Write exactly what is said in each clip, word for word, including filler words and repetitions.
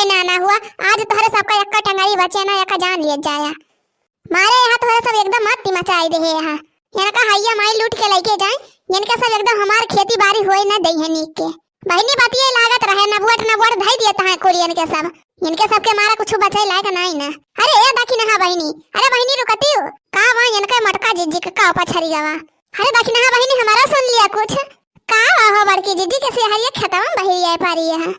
ए ना ना हुआ, आज तोहरे सबका एक्का टंगरी बचे ना, एक्का जान लिए जाया। मारे यहाँ तोहरे सब एकदम मत मचाई दे है यहाँ। इनका हैया माई लूट के लेके जाए, इनके सब एकदम हमार खेती बाड़ी होए ना दे है नीक के। बहिनी बतिये लागत रहे, नबुअट नबुअट धई दिए तहाँ कुलियन के सब। इनके सबके मारा कुछ बचे लायक नाई ना। अरे ए दखिनहा बहिनी, अरे बहिनी रुकतियो। का बा इनके मोटका जिज्जी के का पछरिया बा? अरे दखिनहा बहिनी हमारा सुन लिया कुछ। का बा हो बड़की जिज्जी के सेहरिया खेतवा में बहिरिया पारी है।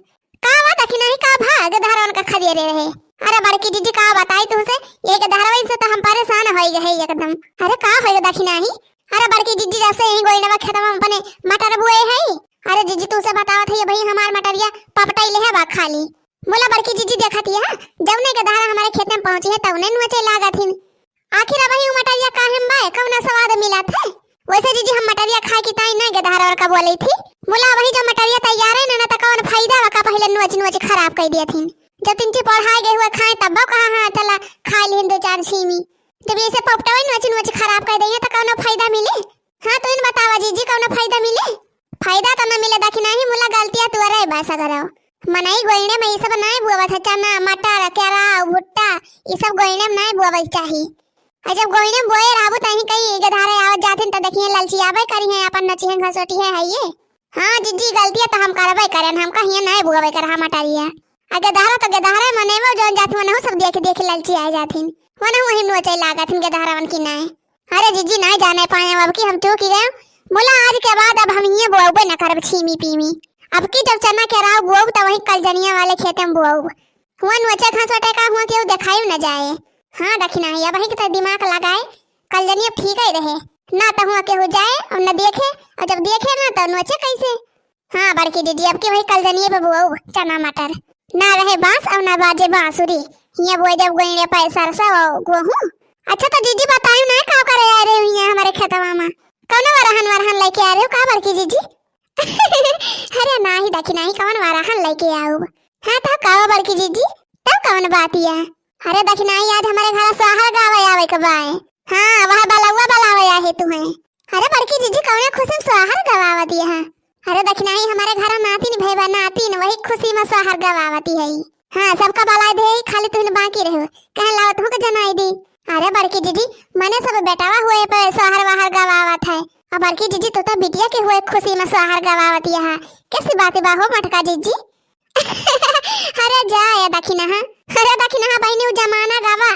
का बा दखिनही का भाग धारवन का खदिया रे रहे। अरे बड़की जिज्जी का बताई तुमसे, ये के धारवन से तो हम परेशान होई गए एकदम। अरे का होई दखिनही? अरे बड़की जिज्जी जैसे ही गोइनवा खेतवा में अपने मटर बुए है। अरे जिज्जी तुमसे बतावत है भाई हमार मटरिया पपटाई ले है बा खाली। बोला बड़की जिज्जी देखत है जौने के धारा हमारे खेत में पहुंची है तौने नुचे लागत हिन। आखिर अबही उ मटरिया काहे में बा, कौना स्वाद मिलत है? वैसे जिज्जी हम मटरिया खाए की ताई ना गेदहरवा का बोली थी। मुला अबही जब मटरिया तैयार है ना, ना त कौन फायदा बा का पहिले नोच नोच खराब कर दिया थी। जब तिनची पढ़ाए गए हुए खाए तब कहा हाँ चला खा लिहिन दो चार छीमी। जब ऐसे पपटवा नोच नोच खराब कर दे तो कौनो फायदा मिले? हाँ तो इन बतावा जिज्जी कौनो फायदा मिले? फायदा तो ना मिले दखिनही मुला गलतिया तोहरे बा सगरो। मनई गोइने में ई सब नाय बोवत है, चना, मटर, केराव, भुट्टा, ई सब गोइने में नाय बोवल चाही। आ जब गोइने में बोए रहबू त ही कहीं गेदहरे आवत जाथिन त देखिए ललचियाबे करिहे, अपन नचिहे घसोटिहे है ये। हाँ जिज्जी गलतिया तो हम करबे करेन, हम कहिए नाय बोवे कर हम मटरिया। आ गेदहरा तो गेदहरे मने वो जौन जाथिन वनहु सब देख देख ललचिया जाथिन। वनहु वही नोचे लागथिन गेदहरवन की नाय। अरे जिज्जी, नाय जाने पाए, अब की हम चूक गए। मुला आज के बाद अब हम ये बोअबे न करब छीमी पीमी। अब की जब चना केराव बोअब, त वही कलजनिया वाले खेते में बोअब। हुआ नोचे घसोटे का हुआ केहू देखाई न जाए। हाँ दखिनही, अबही के त दिमाग लगाए, कलजनिया ठीक ही रहे। ना त हुआ केहू जाए और न देखे, और जब देखे ना त नोचे कैसे? हाँ बड़की जिज्जी, अब की वही कलजनिए पे बोअब चना मटर। ना रहे बांस और ना बाजे बांसुरी। हियाँ बोए जब गोइने पे सरसों और गेहूँ। अच्छा तो जिज्जी बताई ना का करे आए रहे हो हियाँ हमारे खेतवा में? कौनो वरहन वरहन लेके आए रहे हो का बड़की जिज्जी? अरे नाही दखिनही, कौन वरहन लेके आउब? हाँ तो का बड़की जिज्जी, तब कौन बात है? अरे दखिनही आज हमारे घर सोहर गावे आवे के बाए। हाँ वह बलौआ बलावे आहे तुम्हें। अरे बड़की जिज्जी कौने खुशी में सोहर गवावत है? अरे दखिनही हमारे घर नातिन भइबा नातिन वही खुशी में सोहर गवावत है। हाँ सबका बलाए दे, खाली तुहिन बाकी रहो। कहे लावत हूँ के जनाई दी। अरे बड़की जिज्जी, मने सब बेटावा हुए पे सोहर वाहर गवावत है। अब बड़की जिज्जी तू तो बिटिया के हुए खुशी में सोहर गवावत है। कैसी बात बा हो मोटका जिज्जी? अरे जा ए दखिनहा, अरे दखिनहा बहिनी उ जमाना गवा।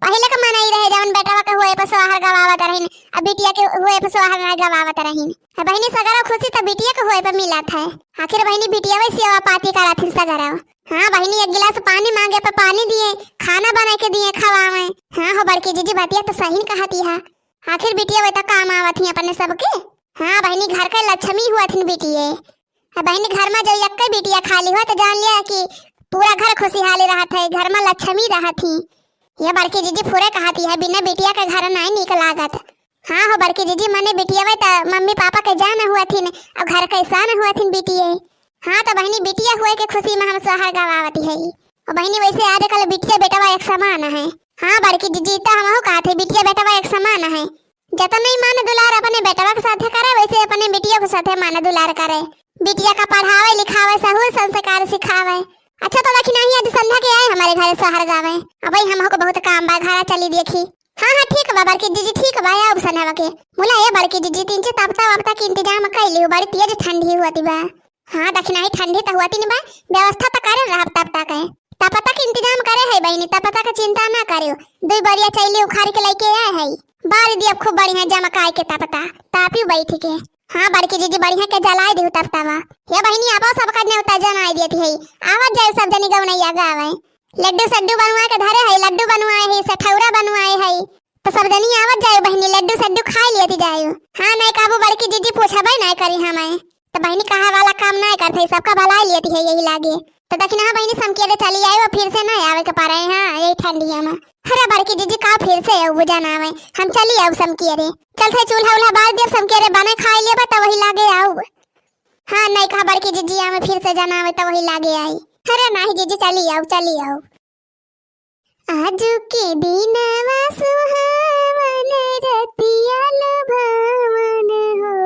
पहिले के मनई रहे जवन बेटवा के हुए पे सोहर गवावत रहिन, अब बिटिया के हुए पे सोहर ना गवावत रहिन। अब बहिनी सगरो खुशी त बिटिया के हुए पे मिलत है। आखिर बहिनी बिटिया वही सेवा पाती करत हिन सगरो। हाँ बहिनी एक गिलास पानी मांगे पे पानी दिए, खाना बना के दिए खवावे। हाँ हो बड़की जिज्जी बतिया तो सही कहती है। आखिर बिटिया वही तो काम आवत ही अपने सबके। हाँ बहिनी घर के लक्ष्मी हुआ थिन बिटिये। अब बहिनी घर में जो यक्के बिटिया खाली हो तो जान लिया कि पूरा घर खुशहाली रहत है, घर में लक्ष्मी रहत ही। ये बड़की जिज्जी पूरे कहती है, बिना बिटिया के घर नाय नीक लागत। हाँ हो बड़की जिज्जी, मने बिटिया वही त मम्मी पापा के जान हुआ थिन और घर के शान हुआ थिन बिटिये। हाँ तो बहिनी बिटिया हुए के खुशी में हम सोहर गवावती है। और बहिनी वैसे आजकल बिटिया बेटवा एक समान है। हाँ बड़की जिज्जी तो हमहू कहत है बिटिया बेटवा एक समान है। जतने मान दुलार अपने बेटवा के साथे करे, वैसे अपने बिटिया के साथे मान दुलार करे। बिटिया का पढ़ावे, लिखावे, सहूर संस्कार सिखावे। अच्छा, तो दखिनही आज संध्या के आए हमारे घरे सोहर गावे। अबही हमहू को बहुत काम बा, घरा चली देखी। हाँ, हाँ, ठीक बा बड़की जिज्जी, ठीक बा, आउब संध्या के। मुला ए बड़की जिज्जी, तीन चार तपता वपता के इंतजाम कर लियो, बड़ी तेज ठंडी हुआ बा। हाँ, दखिनही ठंडी त हुआ तीन बा, व्यवस्था त करे रहब तपता के। तपता के इंतजाम करे है बहिनी, तपता के चिंता ना करियो। दुई बोरिया चैली उखाड़ के लेके आए है, बार दिया खूब बढ़िया जमकाए के तपता, तापी बैठ के। हाँ बड़की जिज्जी बढ़िया के जलाए दिहु तपतावा। हे बहिनी, आपो सबका नेवता जनाए देती है, आवत जाए सब जनी गवनैया गावे। लड्डू सड्डू बनवाए के धरे है, लड्डू बनवाए है, सठौरा बनवाए है। तो सब जनी आवत जायो बहिनी, लड्डू सड्डू खाए लियत जायो। हाँ, नहीं कहबो बड़की जिज्जी पूछबे नहीं करी हमें। तो बहिनी कहा वाला काम नहीं करते, सबका भलाई लियत है यही लागे। तो दखिनहा बहिनी समकियरे चली आयो, फिर से नहीं आवे के पारे। हाँ, यही ठंडिया में। अरे बड़की जिज्जी का फिर से आयो बुझा ना आवे, हम चली आयो समकियरे। चल थे चूल्हा उल्हा बार दिया, समकियरे बने खाए लिया बा, तो वही लागे आयो। हाँ, नहीं कहा बड़की जिज्जी हमें फिर से जाना आवे, तो वही लागे आई। अरे नहीं जिज्जी, चली आयो, चली आयो। आजु के दिनवा सुहावन रतिया लुभावन हो।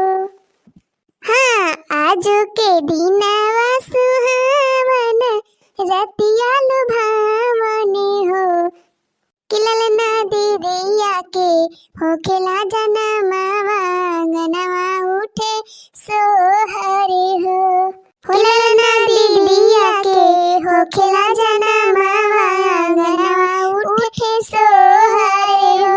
हाँ, आजु के दिनवा सुहावन रतिया लुभावनी हो, कि ललना दीदिया के होखेला जनमवा, अंगनवा उठे सोहर हो। हो ललना दीदिया के होखेला जनमवा, अंगनवा उठे सोहर हो।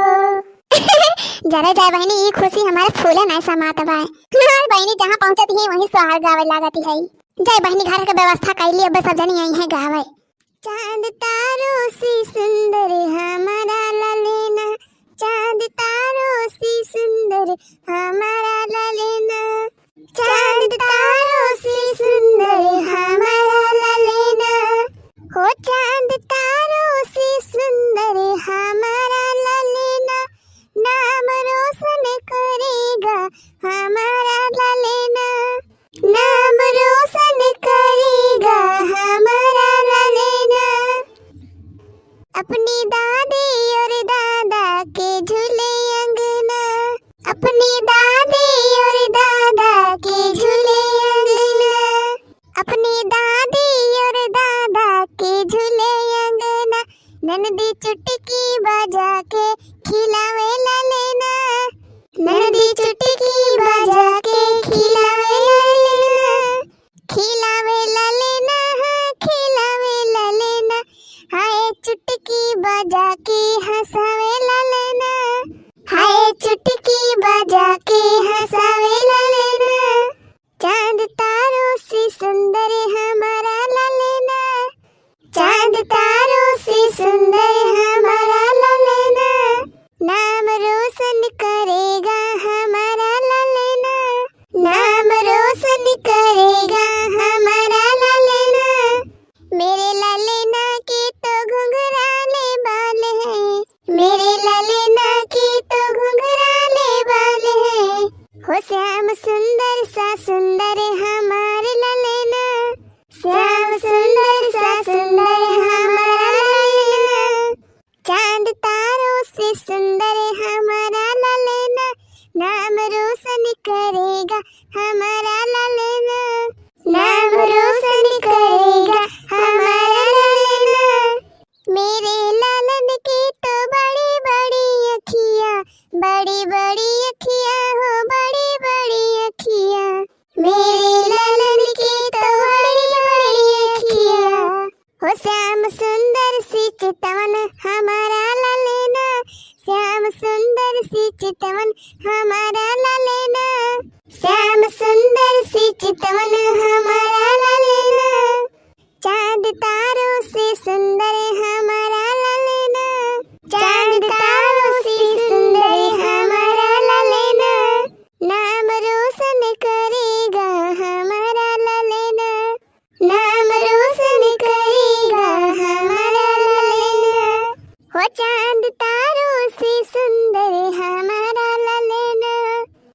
जरा जाए बहिनी, ई खुशी हमारे फूले नाहीं समात बाय। हमार बहिनी जहाँ पहुँचत ही वहीं सोहर गावे लागत ही। जाए बहिनी, घर के व्यवस्था कइली, अब सब जनी आई हैं गावे। चाँद तारों से सुंदर हमारा ललना, चाँद तारों से सुंदर हमारा ललना, चाँद तारों से सुंदर हमारा ललना, हो चाँद तारों से सुंदर हमारा ललना, नाम रोशन करेगा हमारा ललना, नाम रोशन करेगा हमारा ललना। अपनी दादी और दादा के झूले अंगना, अपनी दादी और दादा के झूले अंगना, अपनी दादी और दादा के झूले अंगना। ननदी चुटकी बजा के खिलावे ललना, ननदी चुटकी बजा के खिलावे ललना, खिलावे ललना, हाँ, खिलावे ललना। हाय चुटकी बजा के हँसावे ललना, हाय चुटकी बजा के हँसावे ललना। चाँद तारों से सुंदर हमारा ललना, चाँद तारों से सुंदर हमारा ललना, नाम रोशन करेगा हमारा ललना, नाम रोशन करेगा हमारा ललना। मेरे ललना के तो घुंघराले बाल हैं, मेरे ललना के तो घुंघराले बाल हैं। हो श्याम सुंदर सा सुंदर हमार ललना, श्याम सुंदर सा सुंदर हमारा ललना। चाँद तारों से सुंदर हमारा ललना, नाम रोशन करेगा हमारा ललना, नाम रोशन करेगा हमारा ललना। मेरे लालन की तो बड़ी बड़ी अखियाँ, बड़ी बड़ी अखियाँ हो, बड़ी बड़ी अखियाँ। मेरे लालन की तो बड़ी बड़ी अखियाँ। हो श्याम सुंदर सी चितवन हमारा ललना, श्याम सुंदर सी चितवन हमारा ललना, श्याम सुंदर सी चितवन हमारा ललना। चाँद तारों से सुंदर हमारा ललना, चाँद तारों से सुंदर हमारा ललना। नाम रोशन करेगा हमारा ललना, नाम रोशन करेगा हमारा ललना। हो चाँद तारों से सुंदर हमारा ललना।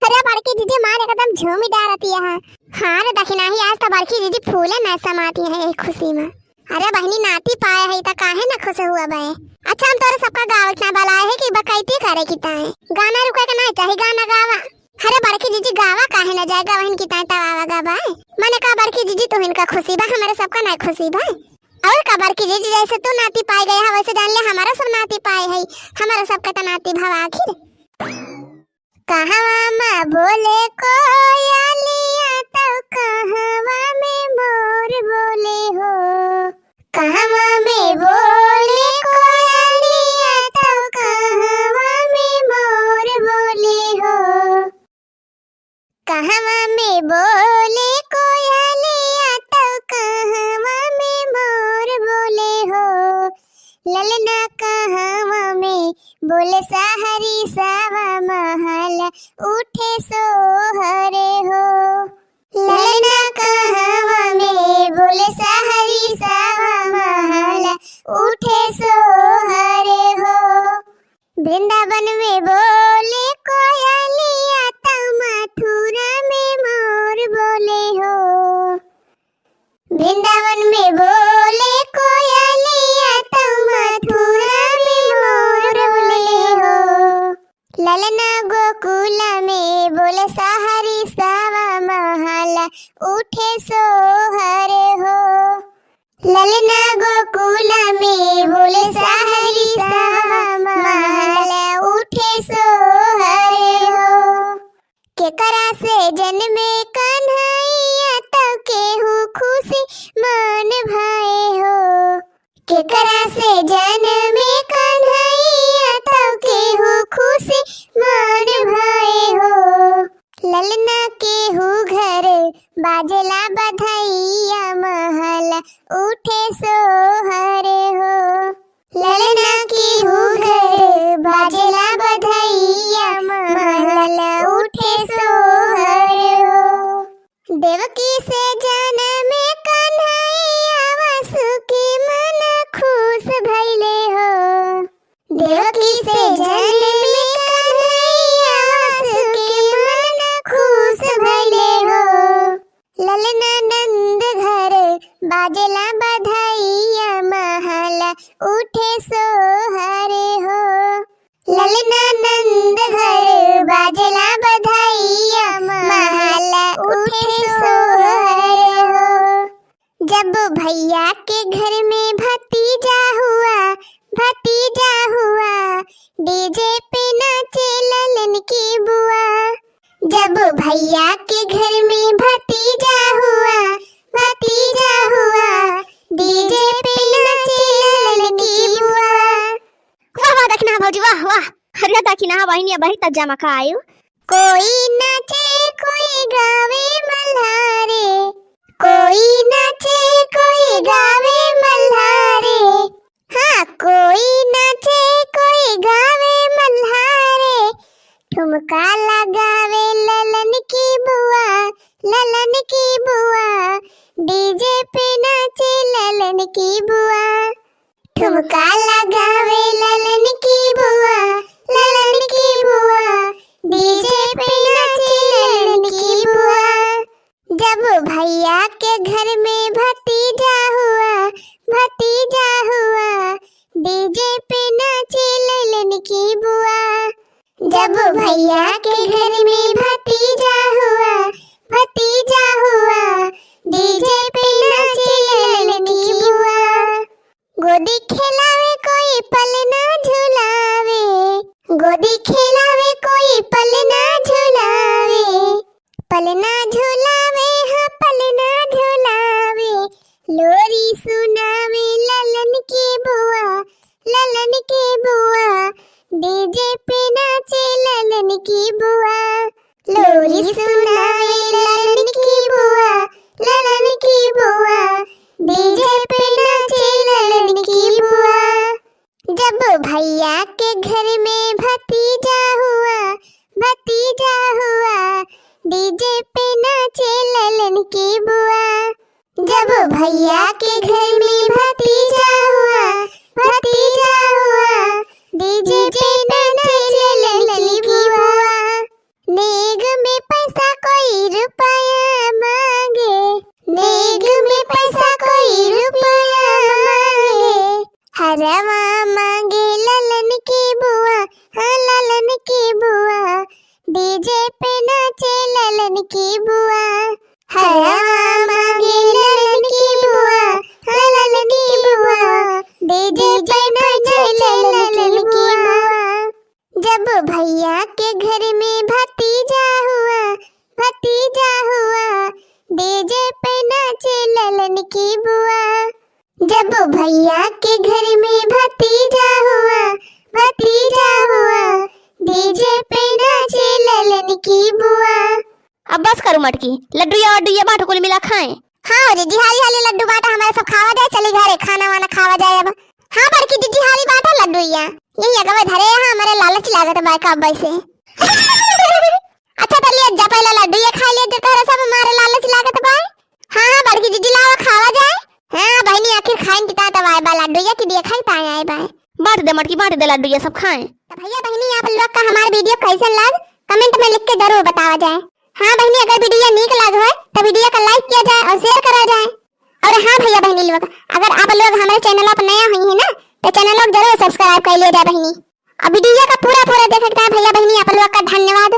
अरे बड़की जीजी मार एकदम झूमी डारत यहाँ। हाँ रे दखिनाही, आज तो बड़की जीजी फूले नाहीं समात यहाँ एक खुशी मा। अरे बहिनी नाती पाए है त काहे न खुश हुआ बे। अच्छा हम तोरे सबका गावे के ना बलाए है कि बकैती करे की ताए। गाना रुके के नाहीं चाही, गाना गावा। अरे बड़की जीजी गावा काहे न जाए, गवहिन की ताए तब आवा गावा। मने का बड़की जीजी तुहिन का खुशी बा, हमारे सबका नाहीं खुशी बा। और का बड़की जीजी जैसे तू नाती पाए गए है वैसे जान ले हमारा सब नाती पाए है, हमारा सबका त नाती भवा आखिर। कहवा मा बोले कोयलिया तउ कहवा में मोर बोले हो। कहवा में बोले कोयलिया तउ कहवा में मोर बोले हो। कहवा में बोले कोयलिया तउ कहवा में मोर बोले हो। ललना कहवा में बोले सहरी सावा महल उठे सोहर हो। ललना कहवा में बोले सहरी सावा महल उठे सोहर हो। वृंदावन में बोले कोयलिया तउ मथुरा में मोर बोले हो। वृंदावन में बोले कोयलिया तउ मथुरा में मोर बोले हो। ललना गोकुला में बोले सहरी सावा महल उठे सोहर हो। ललना गोकुल में बोले सहरी सहा महल उठे सोहर हो। केकरा से जनमे कन्हैया तब केहू खुशी मन भए हो। केकरा से जनमे कन्हैया तब केहू खुशी मन भए हो। ललना केहू घर बाजेला बधैया महल उठे सोहर हो। ललना केहू घर बाजेला बधैया महल उठे सोहर हो। देवकी से जनमे कन्हैया वासुकी मन खुश भइले हो। देवकी से जनमे कन्हैया वासुकी मन खुश भइले हो। ललना नंद घर बाजेला बधैया महल उठे सोहर हो। ललना नंद घर बाजेला बधैया महल उठे सोहर हो। जब भैया के घर में भतीजा हुआ, भतीजा हुआ, डीजे पे नाचे ललन की बुआ। जब भैया के घर में भतीजा हुआ, भतीजा हुआ, डीजे पे नाचे ललन की बुआ। वाह, वाह, दखिनहा भौजी, वाह, वाह। अरे दखिनहा बहिनिया, बहित जमा का आयु। कोई नाचे, कोई गावे मल्हारे, कोई नाचे, कोई गावे मल्हारे। हाँ, कोई नाचे, कोई गावे मल्हारे। ठुमका लगावे ललन की बुआ, ललन की बुआ। डीजे पे नाचे ललन की बुआ। ठुमका लगावे ललन की बुआ, ललन की बुआ। डीजे पे नाचे ललन की बुआ। जब भैया के घर में भतीजा हुआ, भतीजा हुआ, डीजे पे नाचे ललन की बुआ। जब भैया के घर में भतीजा हुआ, भतीजा हुआ, डीजे पे नाचे ललन की बुआ। गोदी खेलावे कोई पलना झुलावे, गोदी खेलावे कोई पलना झुलावे, पलना झुलावे, हाँ, पलना झुलावे। लोरी सुनावे ललन की बुआ, ललन की बुआ। डीजे पे नाचे ललन की बुआ। लोरी सुनावे ललन की बुआ, ललन की बुआ। डीजे पे नाचे ललन की बुआ। जब भैया के घर में भतीजा हुआ, भतीजा हुआ, डीजे पे नाचे ललन की बुआ। जब भैया के घर में भतीजा हुआ, भतीजा हुआ, डीजे पे नाचे ललन की बुआ। नेग में पैसा कोई रुपया मांगे, नेग में पैसा कोई रुपया मांगे। हरवा मांगे ललन की बुआ, हाँ, ललन की बुआ। डीजे पे नाचे ललन की बुआ। हरवा मांगे ललन की बुआ, हाँ, ललन की बुआ। डीजे पे नाचे ललन की बुआ। जब भैया के घर में भतीजा हुआ, भतीजा हुआ, डीजे पे नाचे ललन की बुआ। जब भैया के घर में भतीजा हुआ, भतीजा हुआ, डीजे पे नाचे ललन की बुआ। अब बस करू मटकी, लड्डूया वड्डूया बांटो, कुल मिला खाएं। हाँ हो दीदी, हाली हाली लड्डू बांटा, हमारे सब खावा जाए, चली घरे खाना वाना खावा जाए अब। हाँ बड़की दीदी, हाली बांटा लड्डूया, यही अगवे धरे हैं, हमारे लालच लागत बा कब से। अच्छा तो लिया जा, पहले लड्डूया खा लिया, जो तोहरे सब हमारे लालच लागत बा। हाँ हाँ बड़की दीदी, लावा खावा जाए। हाँ बहिनी, आखिर खाइन किता तब आए बा लड्डूया, कि देखा ही ताए आए बा। बांट दे मटकी, बांट दे लड्डूया, सब खाएं। तो भैया बहिनी, आप लोग का हमारा वीडियो कैसन लग, कमेंट में लिख के जरूर बतावा जाए। हाँ बहिनी, अगर वीडियो नीक लाग होय तो वीडियो का लाइक किया जाए और शेयर करा जाए। और हाँ भैया बहिनी लोग, अगर आप लोग हमारे चैनल पर नया हुई है ना, तो चैनल को जरूर सब्सक्राइब कर लिया जाए बहिनी। और वीडियो का पूरा पूरा देखे के भैया बहिनी आप लोग का धन्यवाद।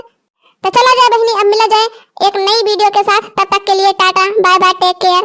तो चला जाए बहिनी, अब मिला जाए एक नई वीडियो के साथ, तब तक के लिए tata, bye bye, take care.